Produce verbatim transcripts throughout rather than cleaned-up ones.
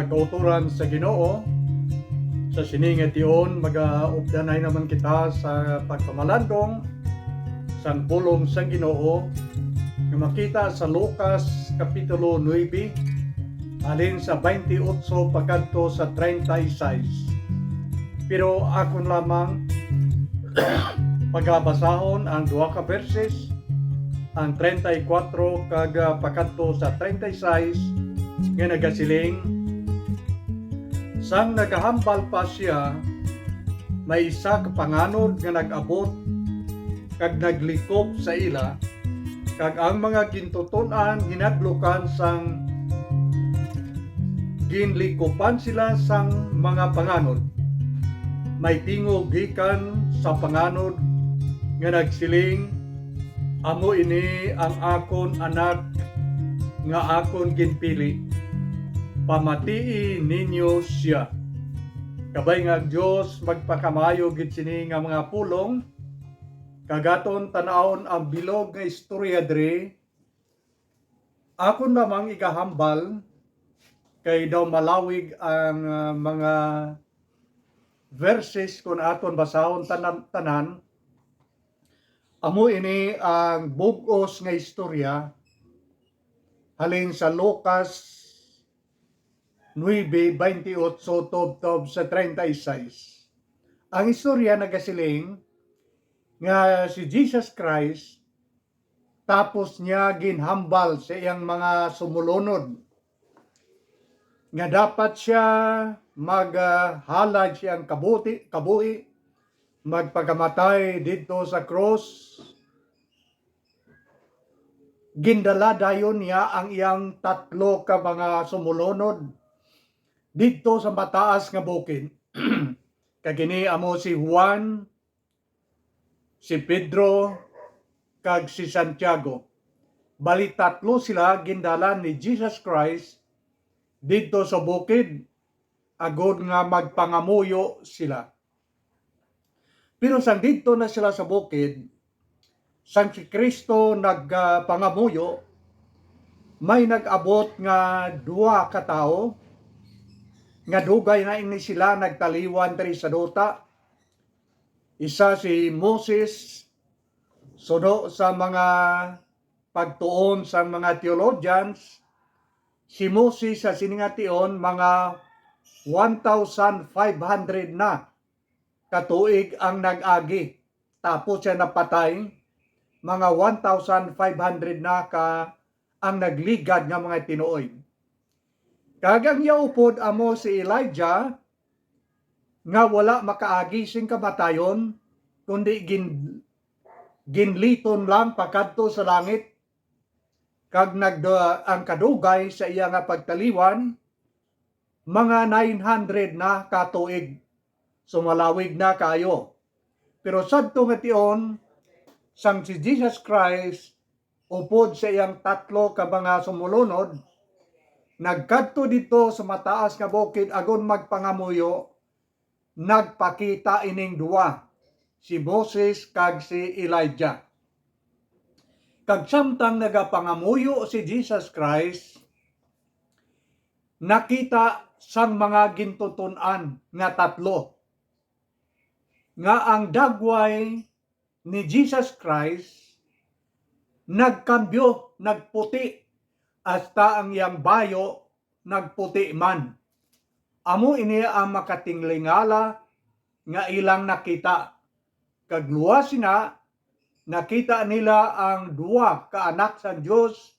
Kauturan sa Ginoo, sa sini nga tion, magaupdanay naman kita sa pagpamalandong sang pulong sang Ginoo nga makita sa Lucas Kapitulo nuebe, halin sa twenty-eight pakadto sa treinta y seis. Pero akon lamang pagabasahon ang duha ka verses, ang treinta y cuatro kag, ah, pakadto sa treinta y seis, nga nagasiling, "Sang nagahambal pa sia, may isa ka panganod nga nag-abot kag naglikop sa ila, kag ang mga gintuton-an hinadlukan sang ginlikopan sila sang mga panganod. May tingog gikan sa panganod nga nagsiling, 'Amo ini ang akon Anak nga akon ginpili. Pamatii ninyo sia.'" Kabay nga ang Dios magpakamaayo gid sini nga mga pulong, kag aton tan-awon ang bilog nga istorya diri. Akon lamang igahambal, kay daw malawig ang, ah, mga verses kon aton basahon tanan, tanan. Amo ini ang bug-os nga istorya halin sa Lucas nuebe, twenty-eight tubtob sa treinta y seis. Ang istorya nagasiling nga si Jesus Christ, tapos niya ginhambal sa iyang mga sumulunod nga dapat siya maghalad siyang kabuti, kabuhi, magpakamatay didto sa krus. Gindala dayon niya ang iyang tatlo ka mga sumulunod didto sa mataas nga bukid. Kag ini amo si Juan, si Pedro, kag si Santiago. Bali, tatlo sila gindala ni Jesus Christ didto sa bukid, agod nga magpangamuyo sila. Pero sang didto na sila sa bukid, sang si Cristo nagpangamuyo, may nag-abot nga duha ka tawo nga dugay na ini sila nagtaliwan diri sa duta. Isa si Moses, suno sa mga pagtuon sang mga theologians, si Moses sa sini nga tion mga one thousand five hundred na ka tuig ang nag-agi, tapos siya napatay, mga one thousand five hundred na ka ang nagligad nga mga tinuoy. Kag ang iya upod amo si Elijah, nga wala makaagi sing kamatayon, kundi gin-, ginliton lang pakadto sa langit, kag nagda-, ang kadugay sa iya nga pagtaliwan, mga nine hundred na ka tuig. So, malawig na kaayo. Pero sadto nga tion, sang si Jesus Christ, upod sa iyang tatlo ka mga sumulunod, nagkadto didto sa mataas nga bukid agon magpangamuyo, nagpakita ining duwa, si Moses kag si Elijah. Kag samtang nagapangamuyo si Jesus Christ, nakita sang mga gintuton-an nga tatlo nga ang dagway ni Jesus Christ nagkambyo, nagputi, hasta ang iyang bayo nagputi man. Amo ini ang makatinglingala nga ilang nakita. Kag luwas sina, nakita nila ang duha ka anak sang Dios,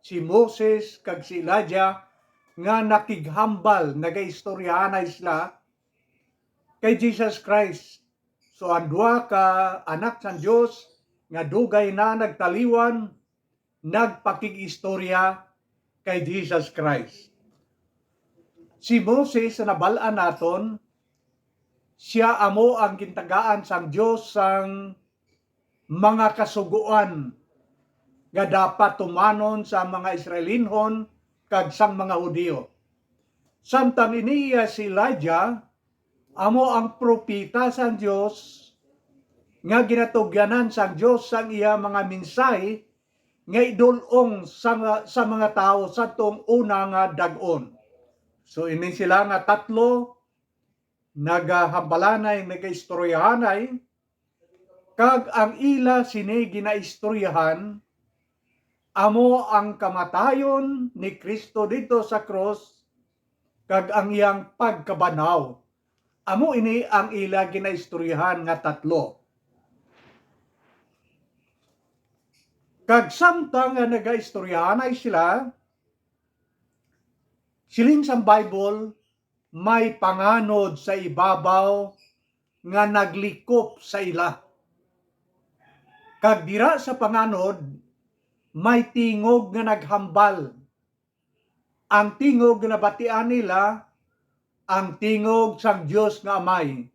si Moses kag si Elijah, nga nakighambal, nagaistoryahanay sila kay Jesus Christ. So, ang duha ka anak sang Dios nga dugay na nagtaliwan, nagpakig-istorya kay Jesus Christ. Si Moses, sa nabal-an naton, siya amo ang gintagaan sang Dios sang mga kasugoan nga dapat tumanon sa mga Israelinhon kag sang mga Hudiyo. Samtang ini iya si Elijah, amo ang propeta sang Dios nga ginatugyanan sang Dios sang iya mga mensahe nga idul-ong sa, sa mga tawo sadtong una nga dag-on. So, ini sila nga tatlo, nagahambalanay, nagaistoryahanay, kag ang ila sini ginaistoryahan amo ang kamatayon ni Cristo didto sa krus kag ang iyang pagkabanhaw. Amo ini ang ila ginaistoryahan nga tatlo. Kag samtang nga nagaistoryahanay sila, siling sang Bible, may panganod sa ibabaw nga naglikop sa ila. Kag dira sa panganod, may tingog nga naghambal. Ang tingog nga nabatian nila, ang tingog sang Dios nga Amay.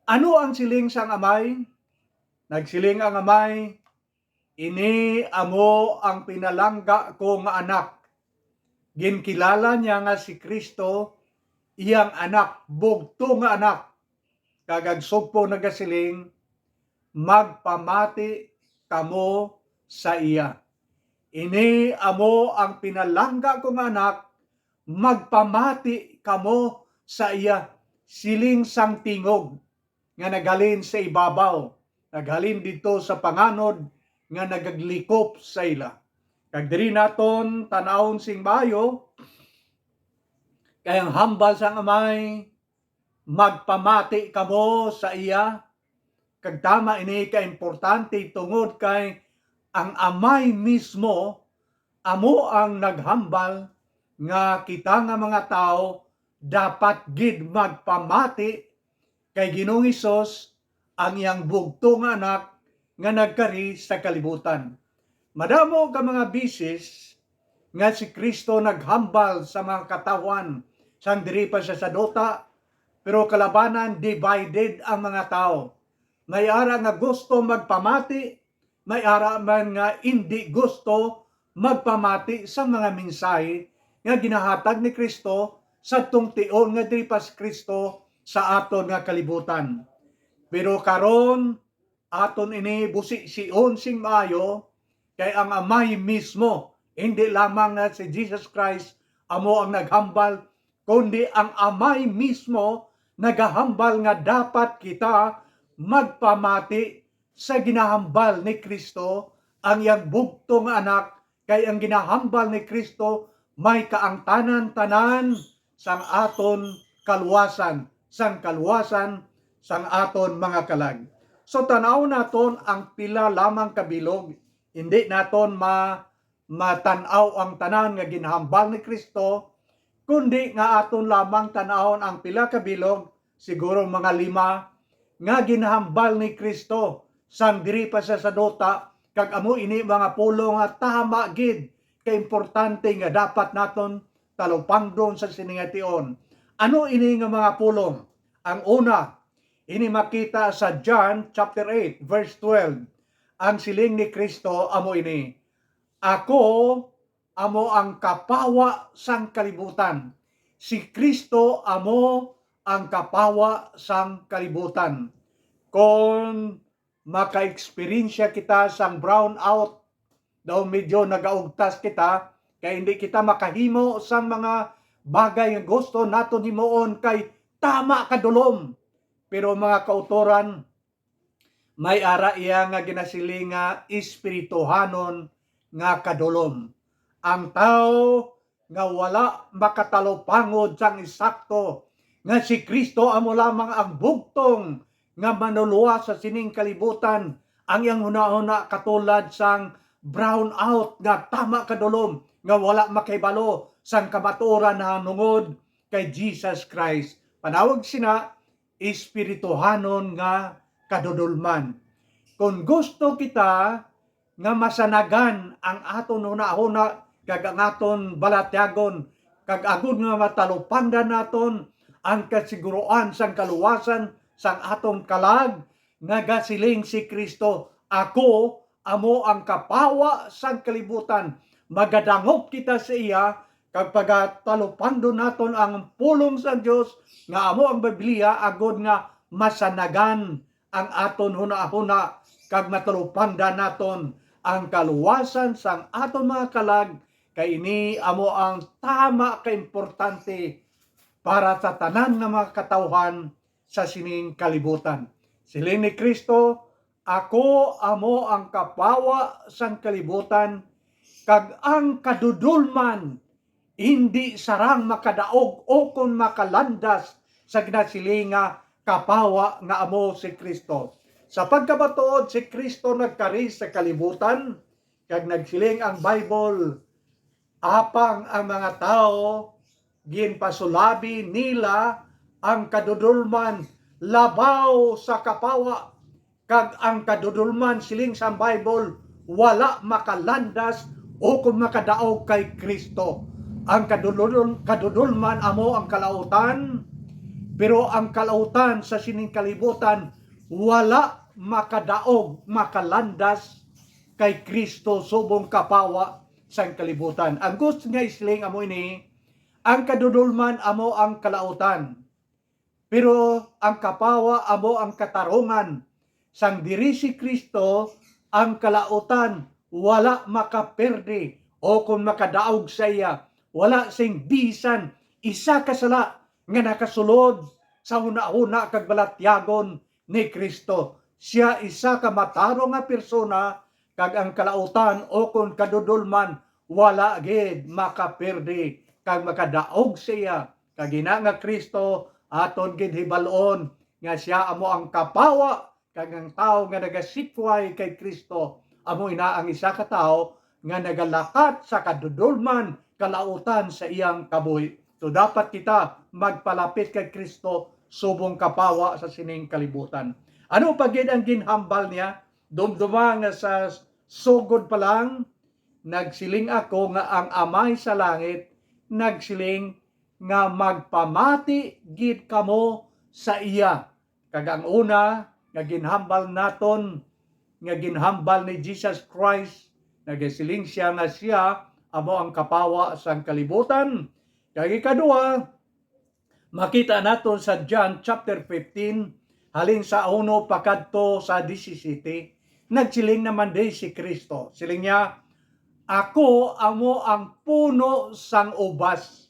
Ano ang siling sang Amay? Nagsiling ang Amay, "Ini amo ang pinalangga ko nga Anak. Ginkilala niya nga si Cristo, iyang Anak, bugto nga Anak." Kag ang sugpo nagasiling, "Magpamati kamo sa iya. Ini amo ang pinalangga ko nga Anak, magpamati kamo sa iya." Siling sang tingog nga naghalin sa ibabaw, naghalin didto sa panganod nga nagaglikop sa ila. Kag diri naton tan-awon sing maayo, kay ang hambal sang Amay, "Magpamati kamo sa iya." Kag tama ini ka importante, tungod kay ang Amay mismo amo ang naghambal nga kita nga mga tawo dapat gid magpamati kay Ginoong Hesus, ang iyang bugto nga Anak nga nagkari sa kalibutan. Madamo ka mga beses nga si Cristo naghambal sa mga katawhan sang diri pa siya sa duta, pero kalabanan, divided ang mga tawo. May ara nga gusto magpamati, may ara man nga indi gusto magpamati sa mga mensahe nga ginahatag ni Cristo sa tungtion nga diri pa si Cristo sa aton nga kalibutan. Pero karon, aton ini busision sing maayo, kay ang Amay mismo, hindi lamang nga si Jesus Christ amo ang naghambal, kundi ang Amay mismo nagahambal nga dapat kita magpamati sa ginahambal ni Cristo, ang iyang bugtong nga Anak, kay ang ginahambal ni Cristo may kaangtanan tanan sang aton kaluwasan, sang kaluwasan sang aton mga kalag. So, tan-aw naton ang pila lamang ka bilog. Hindi naton ma-, matan-aw ang tanan nga ginhambal ni Cristo, kundi nga aton lamang tan-awon ang pila ka bilog, siguro mga lima, nga ginhambal ni Cristo sang diri pa siya sa duta, kag amo ini mga pulong nga tama gid ka importante nga dapat naton talupangdon sa sini nga tion. Ano ini nga mga pulong? Ang una, ini makita sa John chapter eight, verse twelve. Ang siling ni Cristo amo ini, "Ako amo ang kapawa sang kalibutan." Si Cristo amo ang kapawa sang kalibutan. Kon maka-eksperyensya kita sang brownout, daw medyo nagaugtas kita, kay hindi kita makahimo sang mga bagay nga gusto naton himuon kay tama kadulom. Pero, mga kautoran, may ara iya nga ginasiling nga espirituhanon nga kadulom. Ang tawo nga wala makatalupangod sang eksakto nga si Cristo amo lamang ang bugtong nga manuluwas sa sining kalibutan, ang iyang hunahuna katulad sang brownout nga tama kadulom, nga wala makahibalo sang kamatuoran nahanungod kay Jesus Christ. Panawag sina, espirituhanon nga kadudolman. Kon gusto kita nga masanagan ang aton hunahuna kag ang aton balatyagon, kag agod nga matalupangdan naton ang kasiguruan sang kaluwasan sang aton kalag, nagasiling si Cristo, "Ako amo ang kapawa sang kalibutan." Magadangop kita sa iya, kag pagatalupangdon naton ang pulong sang Dios nga amo ang Biblia, agod nga masanagan ang aton hunahuna kag matalupangdan naton ang kaluwasan sang aton mga kalag kay ini amo ang tama ka importante para sa tanan nga mga katawhan sa sining kalibutan. Siling ni Kristo, "Ako amo ang kapawa sang kalibutan, kag ang kadudolman indi sarang makadaog ukon makalandas sa ginasiling nga kapawa nga amo si Kristo." Sa pagkamatuod, si Kristo nagkari sa kalibutan, kag nagsiling ang Bible, "Apang ang mga tawo, ginpasulabi nila ang kadudolman labaw sa kapawa, kag ang kadudolman," siling sang Bible, "wala makalandas ukon makadaog kay Kristo." Ang kadudol-, kadudolman amo ang kalautan, pero ang kalautan sa sining kalibutan wala makadaog, makalandas kay Kristo subong kapawa sang kalibutan. Ang gusto nga isling amo ini, ang kadudolman amo ang kalautan, pero ang kapawa amo ang katarungan. Sang diri si Kristo, ang kalautan wala makaperde o kon makadaog sa iya. Wala sing bisan isa ka sala nga nakasulod sa hunahuna kag balatyagon ni Kristo. Sia isa ka matarong nga persona, kag ang kalautan o kon kadudolman wala gid makaperde kag makadaog sa iya. Kag ina nga Kristo, aton gid hibal-on nga sia amo ang kapawa, kag ang tawo nga nagasikway kay Kristo amo ina ang isa ka tawo nga nagalakat sa kadudolman, kalautan sa iyang kabuhi. So, dapat kita magpalapit kay Kristo subong kapawa sa sining kalibutan. Ano pa gid ang ginhambal niya? Dumduma nga sa sugod pa lang, nagsiling ako nga ang Amay sa langit nagsiling nga magpamati gid kamo sa iya. Kag ang una nga ginhambal naton, nga ginhambal ni Jesus Christ, nagasiling siya nga sia amo ang kapawa sang kalibutan. Kag ikadua, makita naton sa John chapter fifteen, halin sa uno pakadto sa disisiyete, nagsiling naman di si Kristo. Siling niya, "Ako amo ang puno sang ubas.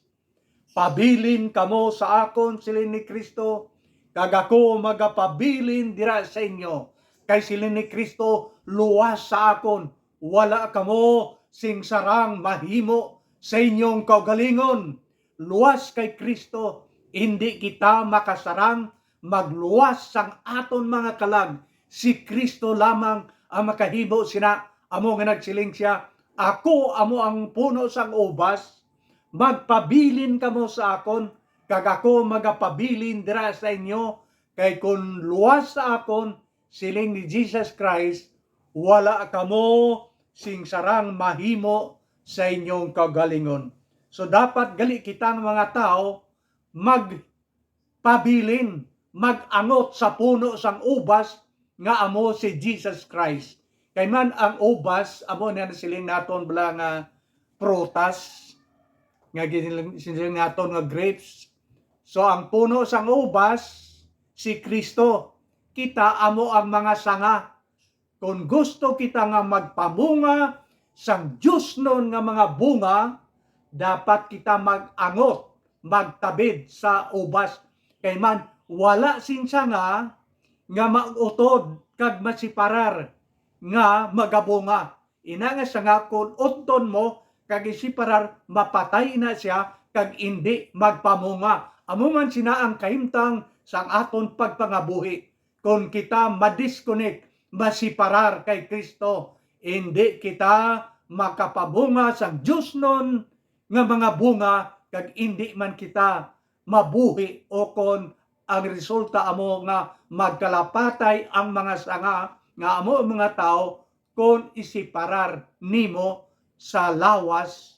Pabilin kamo sa akon," siling ni Kristo, "kag ako magapabilin dira sa inyo." Kay siling ni Kristo, "Luwas sa akon, wala kamo sing sarang mahimo sa inyong kaugalingon." Luwas kay Kristo, indi kita makasarang magluwas sang aton mga kalag. Si Kristo lamang ang makahimo sina. Amo nga nagsiling sia, "Ako amo ang puno sang ubas, magpabilin kamo sa akon, kag ako magapabilin dira sa inyo, kay kon luwas sa akon," siling ni Jesus Christ, "wala kamo sing sarang mahimo sa inyong kaugalingon." So, dapat gali kita nga mga tawo magpabilin, mag-angot sa puno sang ubas nga amo si Jesus Christ. Kay man ang ubas, amo na siling naton bala nga prutas, nga gin-, siling naton nga grapes. So, ang puno sang ubas, si Kristo. Kita amo ang mga sanga. Kon gusto kita nga magpamunga sang diosnon nga mga bunga, dapat kita mag-angot, magtabid sa ubas. Kay man, wala sing sanga nga mautod kag masiparar nga magabunga. Ina nga sanga, kon utdon mo kag isiparar, mapatay na sia kag indi magpamunga. Amo man sina ang kahimtang sang aton pagpangabuhi. Kon kita ma-disconnect, masiparar kay Kristo, indi kita makapabunga sang diosnon nga mga bunga, kag indi man kita mabuhi, o kon ang resulta amo nga magkalapatay ang mga sanga, nga amo ang mga tawo, kon isiparar nimo sa lawas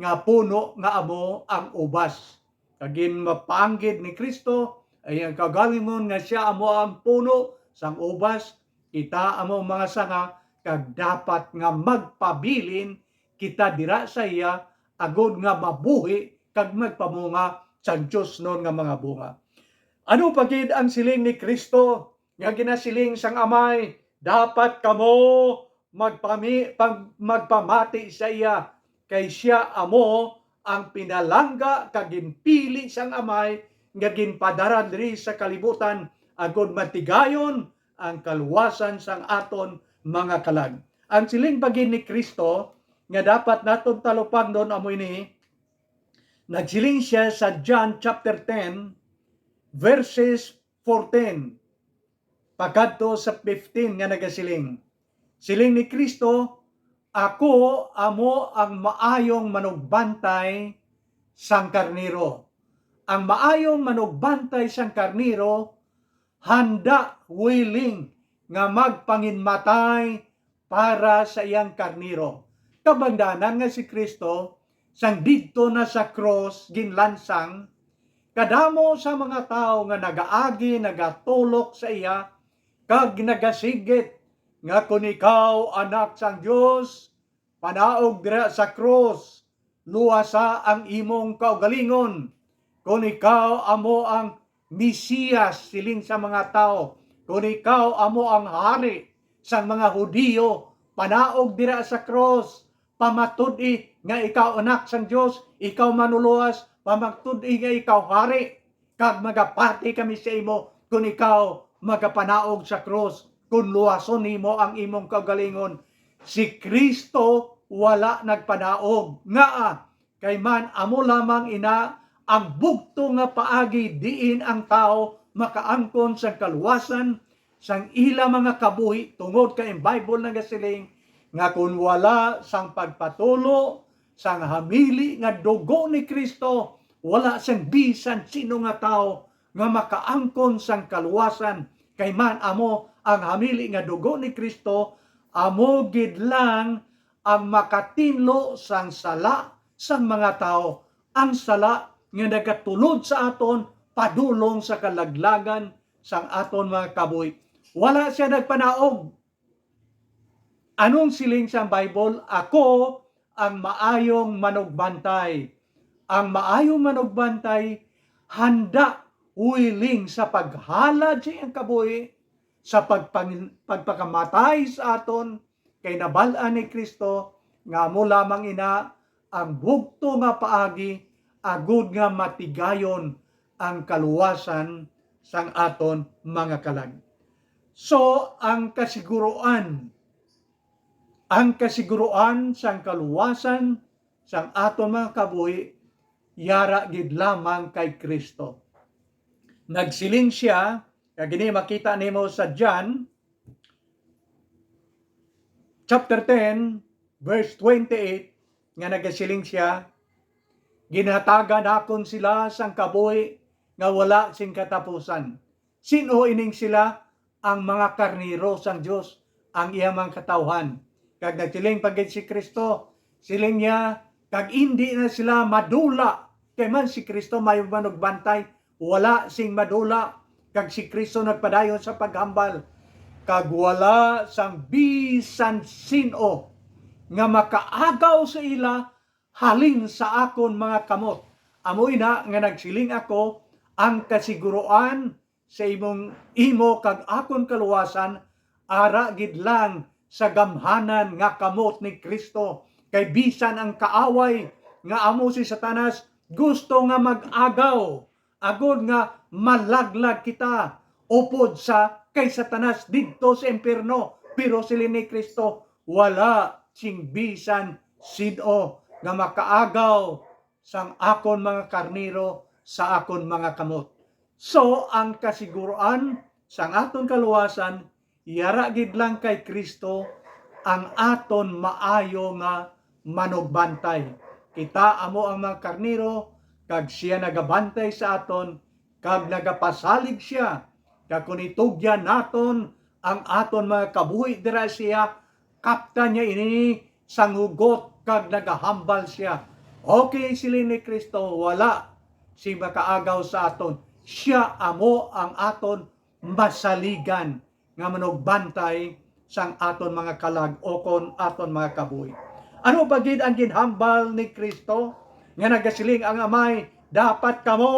nga puno nga amo ang ubas. Kag ginpaanggid ni Kristo ang iyang kaugalingon nga sia amo ang puno sang ubas, kita amo ang mga sanga, kag dapat nga magpabilin kita dira sa iya, agod nga mabuhi kag magpamunga sang diosnon nga mga bunga. Ano pa gid ang siling ni Kristo nga ginasiling sang Amay, dapat kamo magpami-, pag-, magpamati sa iya, kay sia amo ang pinalangga kag ginpili sang Amay nga ginpadara diri sa kalibutan, agod matigayon ang kaluwasan sang aton mga kalag. Ang siling pa gid ni Cristo nga dapat naton talupangnon amo ini, nagsiling sia sa John chapter ten, verses fourteen pakadto sa fifteen, nga nagasiling, siling ni Cristo, "Ako amo ang maayong manugbantay sang karnero." Ang maayong manugbantay sang karnero handa, willing, nga magpanginmatay para sa iyang karnero. Kabangdanan nga si Cristo, sang didto na sa krus ginlansang, kadamo sa mga tawo nga nagaagi, nagatulok sa iya, kag nagasigit nga, "Kon ikaw Anak sang Dios, panaog dira sa krus, luwasa ang imong kaugalingon. Kon ikaw amo ang Mesiyas," siling sa mga tawo, "kon ikaw amo ang hari sang mga Hudiyo, panaog dira sa krus, pamatud-i nga ikaw Anak sang Dios, ikaw Manlulowas, pamatud-i nga ikaw Hari, kag magapati kami sa imo kon ikaw magapanaog sa krus, kon luwason nimo ang imong kaugalingon." Si Cristo wala nagpanaog. Ngaa? Kay man amo lamang ina ang bugto nga paagi diin ang tawo makaangkon sang kaluwasan sang ila mga kabuhi, tungod kay ang Bible nagasiling nga kon wala sang pagpatulo sang hamili nga dugo ni Cristo, wala sang bisan sino nga tawo nga makaangkon sang kaluwasan. Kay man amo ang hamili nga dugo ni Cristo, amo gid lang ang makatinlo sang sala sang mga tawo, ang sala nga nagatulod sa aton padulong sa kalaglagan sang aton mga kabuhi. Wala sia nagpanaog. Anong siling sang Bible? "Ako ang maayong manugbantay." Ang maayong manugbantay handa, willing sa paghalad sa iyang kabuhi, sa pagpang-, pagpakamatay sa aton, kay nabal-an ni Cristo nga amo lamang ina ang bugto nga paagi agud nga matigayon ang kaluwasan sang aton mga kalag. So, ang kasiguruan, ang kasiguruan sang kaluwasan sang aton mga kabuhi, yara gid lamang kay Cristo. Nagsiling sia, kag ini makita nimo sa John chapter ten, verse twenty-eight, nga nagasiling sia, "Ginhatagan nakon sila sang kabuhi nga wala sing katapusan." Sin-o ining sila? Ang mga karnero sang Dios, ang iya mga katawhan. Kag nagsiling pa gid si Cristo, siling niya, "Kag indi na sila madula." Kay man si Cristo may manugbantay, wala sing madula, kag si Cristo nagpadayon sa paghambal, "Kag wala sang bisan sin-o nga makaagaw sa ila halin sa akon mga kamot." Amo ina nga nagsiling ako, ang kasiguruan sa imong, imo kag akon kaluwasan, ara gid lang sa gamhanan nga kamot ni Cristo. Kay bisan ang kaaway nga amo si Satanas gusto nga mag-agaw agod nga malaglag kita upod sa kay Satanas didto sa impyerno. Pero siling ni Cristo, wala sing bisan sin-o nga makaagaw sang akon mga karnero sa akon mga kamot. So, ang kasiguruan sang aton kaluwasan, yara gid lang kay Cristo ang aton maayo nga manugbantay. Kita amo ang mga karnero, kag sia nagabantay sa aton, kag nagapasalig sia. Kag kon itugyan naton ang aton mga kabuhi dira siya, kaptan niya ini sang hugot kag nagahambal sia. Okay, siling ni Cristo, wala sing makaagaw sa aton. Sia amo ang aton masaligan nga manugbantay sang aton mga kalag ukon aton mga kabuhi. Ano ba gid ang ginhambal ni Cristo nga nagasiling ang Amay, "Dapat kamo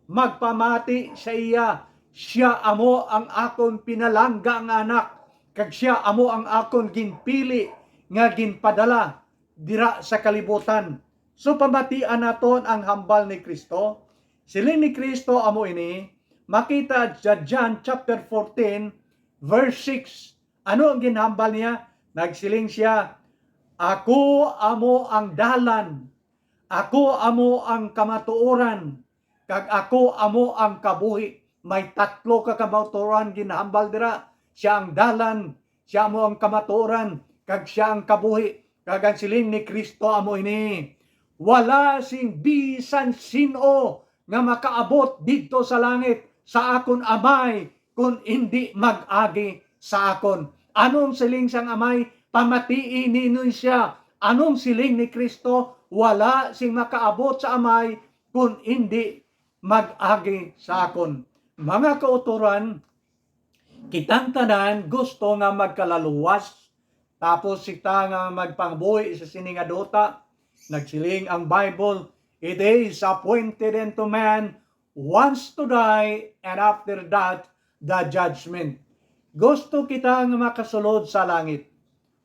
magpamati sa iya. Sia amo ang akon pinalangga nga Anak, kag sia amo ang akon ginpili nga ginpadala." dira sa kalibutan. So, pamatian naton ang hambal ni Cristo. Siling ni Cristo amo ini, makita sa John chapter fourteen, verse six. Ano ang ginhambal niya? Nagsiling siya, "Ako amo ang dalan, ako amo ang kamatuoran, kag ako amo ang kabuhi." May tatlo ka kamatuoran ginhambal dira. Siya ang dalan, siya amo ang kamatuoran, kag siya ang kabuhi. Kag ang siling ni Cristo amo ini, "Wala sing bisan sin-o nga makaabot didto sa langit sa akon Amay kon indi mag-agi sa akon." Anong siling sang Amay? Pamatii ninyo siya. Anong siling ni Cristo? "Wala sing makaabot sa Amay kon indi mag-agi sa akon." Mga kautoran, kitang tanan gusto nga magkalaluwas, tapos kita nga magpangabuhi sa sini nga duta. Nagsiling ang Bible, "It is appointed unto man once to die, and after that, the judgment." Gusto kita nga makasulod sa langit.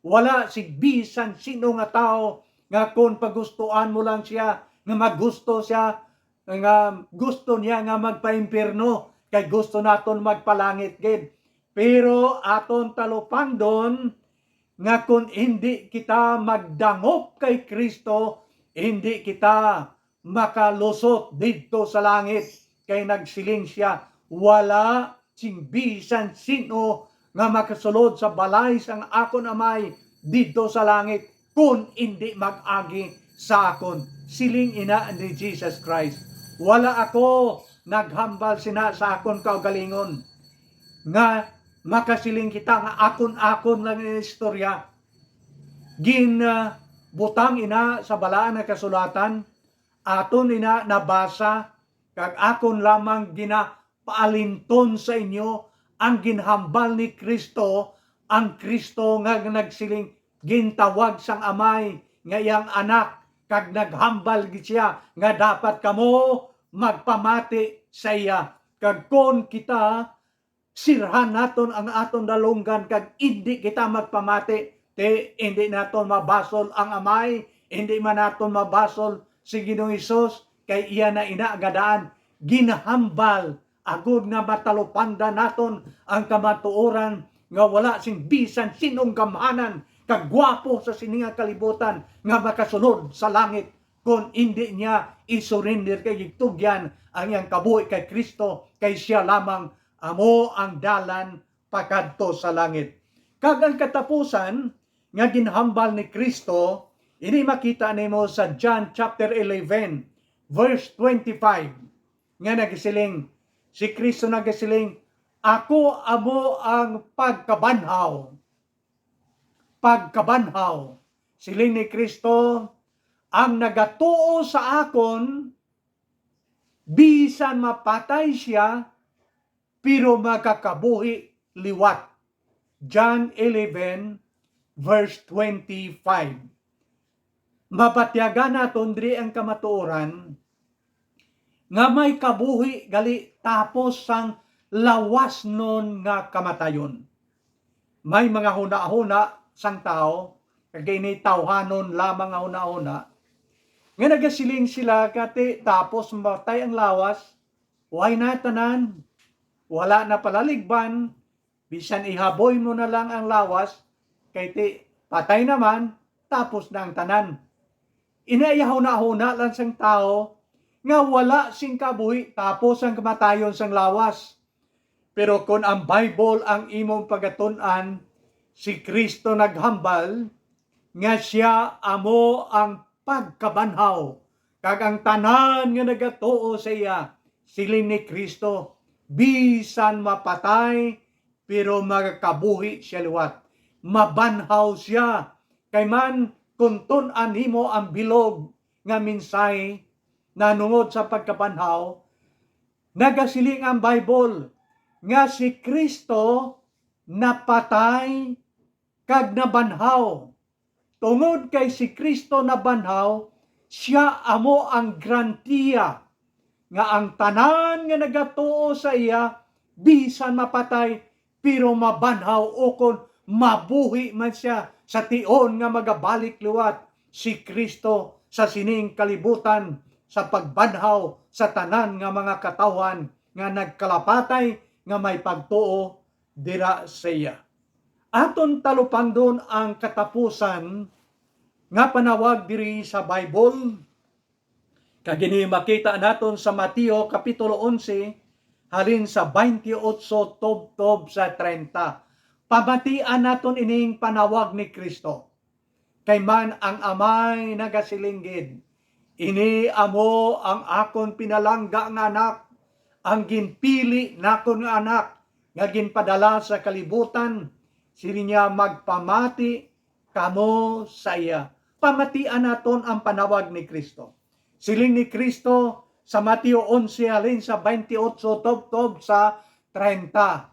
Wala si bisan sino nga tawo nga kon pagustuan mo lang siya, nga magusto siya, nga gusto niya nga magpaimpyerno, kay gusto naton magpalangit gid. Pero aton talupangdon nga kon hindi kita magdangop kay Cristo, hindi kita makalusot didto sa langit. Kay nagsiling siya, "Wala sing bisan sin-o nga makasulod sa balay sang akon Amay didto sa langit kon indi mag-agi sa akon." Siling ina ni Jesus Christ, "Wala ako naghambal sina sa akon kaugalingon." Nga makasiling kita nga akon-akon lang ang istorya. Ginbutang ina sa Balaan nga Kasulatan, aton ina nabasa, kag akon lamang ginapaalinton sa inyo ang ginhambal ni Cristo, ang Cristo nga nagsiling, gintawag sang Amay nga iyang Anak, kag naghambal gid siya nga dapat kamo magpamati sa iya. Kag kon kita sirhan naton ang aton dalunggan kag indi kita magpamati, ti indi naton mabasol ang Amay, indi man naton mabasol si Ginoong Hesus, kay iya na ina nga daan ginahambal, agod nga matalupangdan naton ang kamatuoran nga wala sing bisan sinong gamhanan kag gwapo sa sini nga kalibutan nga makasulod sa langit kon indi niya isurrender kag igtugyan ang iyang kabuhi kay Cristo, kay sia lamang amo ang dalan pakadto sa langit. Kag ang katapusan nga ginhambal ni Cristo, ini makita nimo sa John chapter eleven, verse twenty-five, nga nagasiling, si Cristo nagasiling, "Ako amo ang pagkabanhaw." Pagkabanhaw. Siling ni Cristo, "Ang nagatuo sa akon, bisan mapatay sia, pero magakabuhi liwat." John eleven, verse twenty-five. Mabatyagan naton diri ang kamatuoran nga may kabuhi gali tapos sang lawasnon nga kamatayon. May mga hunahuna sang tawo, kag ini tawhanon lamang nga hunahuna, nga nagasiling sila, "Kati tapos mamatay ang lawas, wala na tanan, wala na palaligban, bisan ihaboy mo na lang ang lawas, kay ti patay naman, tapos na ang tanan." Ina iya hunahuna lang sang tawo nga wala sing kabuhi tapos ang kamatayon sang lawas. Pero kon ang Bible ang imong pagatun-an, si Cristo naghambal nga sia amo ang pagkabanhaw, kag ang tanan nga nagatuo sa iya, siling ni Cristo, bisan mapatay, pero magakabuhi sia liwat. Mabanhaw sia. Kay man, kung tun-an nimo ang bilog nga mensahe nanungod sa pagkabanhaw, nagasiling ang Bible nga si Cristo napatay kag nabanhaw. Tungod kay si Cristo nabanhaw, sia amo ang garantiya nga ang tanan nga nagatuo sa iya, bisan mapatay, pero mabanhaw, ukon mabuhi man sia sa tion nga magabalik liwat. si Kristo sa sining kalibutan sa pagbanhaw sa tanan nga mga katawhan nga nagkalapatay nga may pagtuo dira sa iya. Aton talupangdon ang katapusan nga panawag diri sa Bible, kag ini makita naton sa Mateo Kapitulo onse, halin sa twenty-eight tubtob sa treinta. Pamatian naton ining panawag ni Kristo. Kay man ang Amay nagasiling gid, "Ini amo ang akon pinalangga nga Anak, ang ginpili nakon nga Anak, nga ginpadala sa kalibutan." Siling niya, "Magpamati kamo sa iya." Pamatian naton ang panawag ni Kristo. Siling ni Kristo sa Mateo onse, halin sa twenty-eight tubtob sa treinta.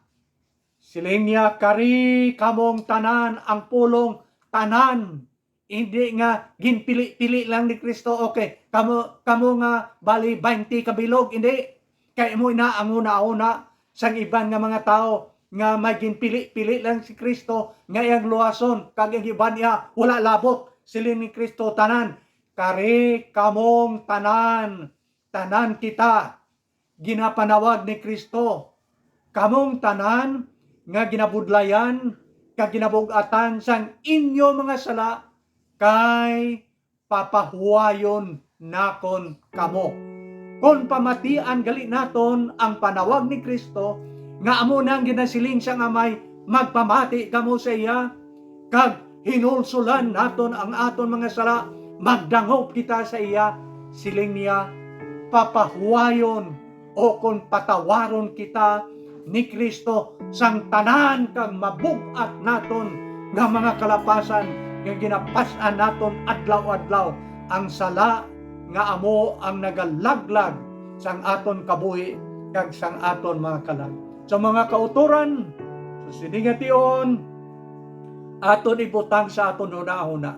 Siling niya, "Kari kamong tanan," ang pulong tanan. Hindi nga ginpili-pili lang ni Kristo. Okay, kamo, kamo nga bali twenty ka bilog, hindi. Kay amo na ang una-una sang iban nga mga tawo nga may ginpili-pili lang si Kristo nga iyang luwason, kag ang iban niya wala labot. Siling ni Kristo, "Tanan, kari kamong tanan, tanan kita." Ginapanawag ni Kristo, "Kamong tanan nga ginabudlayan kag ginabug-atan sang inyo mga sala, kay papahuwayon nakon kamo." Kon pamatian gali naton ang panawag ni Kristo, nga amo na ang ginasiling sang Amay, "Magpamati kamo sa iya," kag hinulsulan naton ang aton mga sala, magdangop kita sa iya, siling niya, papahuwayon o kon patawaron kita ni Kristo sang tanan kag mabug-at naton nga mga kalapasan nga ginapas-an naton adlaw-adlaw, ang sala nga amo ang nagalaglag sang aton kabuhi kag sang aton mga kalag. Sa mga kautoran, sa sini nga tion, aton ibutang sa aton hunahuna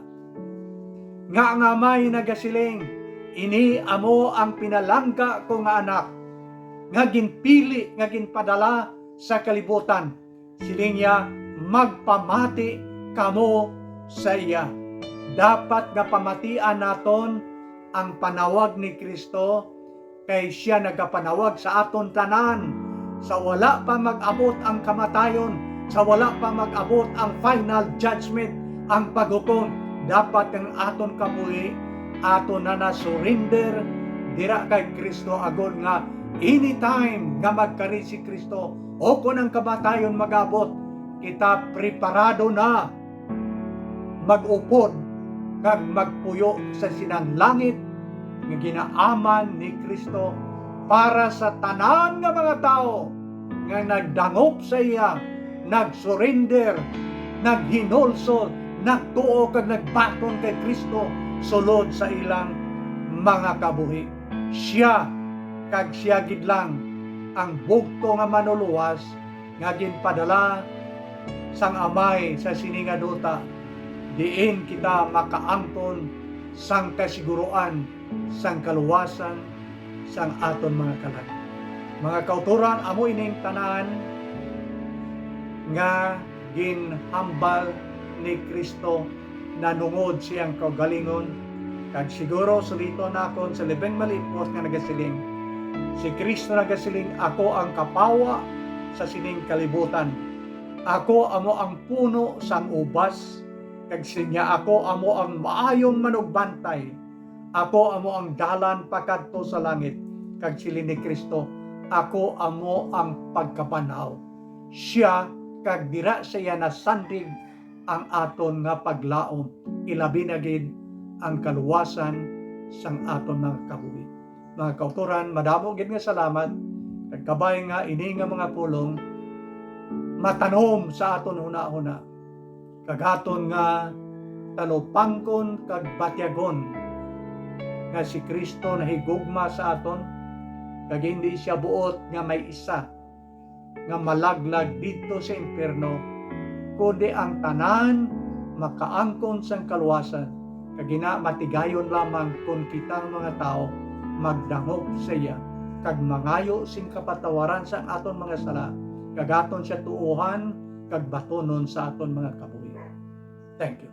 nga ang Amay nagasiling, "Ini amo ang pinalangga ko nga Anak, nga ginpili, nga ginpadala sa kalibutan." Siling niya, "Magpamati kamo sa iya." Dapat nga pamatian naton ang panawag ni Kristo, kay siya nagapanawag sa aton tanan. Sa wala pa mag-abot ang kamatayon, sa wala pa mag-abot ang final judgment, ang paghukom, dapat ang aton kabuhi aton na na-surrender dira kay Kristo, agod nga anytime nga magkari si Kristo o kon ang kamatayon mag-abot, kita preparado na mag-upod kag magpuyo sa sinang langit nga ginaaman ni Kristo para sa tanan nga mga tawo nga nagdangop sa iya, nag-surrender, naghinulsol, nagtuo kag nagbaton kay Kristo sulod sa ilang mga kabuhi. Sia kag sia gid lang ang bugto nga manuluwas nga ginpadala sang Amay sa sini nga duta, diin kita makaangkon sang kasiguruan sang kaluwasan sang aton mga kalag. Mga kautoran, amo ining tanan nga ginhambal ni Kristo nanungod siyang kaugalingon, kag siguro suliton nakon sa libing malipos nga nagasiling, si Kristo nagasiling, "Ako ang kapawa sa sining kalibutan. Ako amo ang puno sang ubas, kag sinya ako amo ang maayong manugbantay. Ako amo ang dalan pakadto sa langit." Kag siling ni Kristo, "Ako amo ang pagkabanhaw." Siya, kag dira sa iya nasandig ang aton nga paglaom, ilabi na gid ang kaluwasan sang aton mga kabuhi. Mga kautoran, madamo gid nga salamat, kag kabay nga ini nga mga pulong matanom sa aton hunahuna, kag aton nga talupangkon kag batyagon nga si Kristo nahigugma sa aton, kag hindi siya buot nga may isa nga malaglag didto sa impyerno, kundi ang tanan makaangkon sang kaluwasan, kag ina matigayon lamang kon kita nga mga tawo magdangop sa iya, kag mangayo sing kapatawaran sa aton mga sala, kag aton siya tuohan kag batonon sa aton mga kabuhi. Thank you.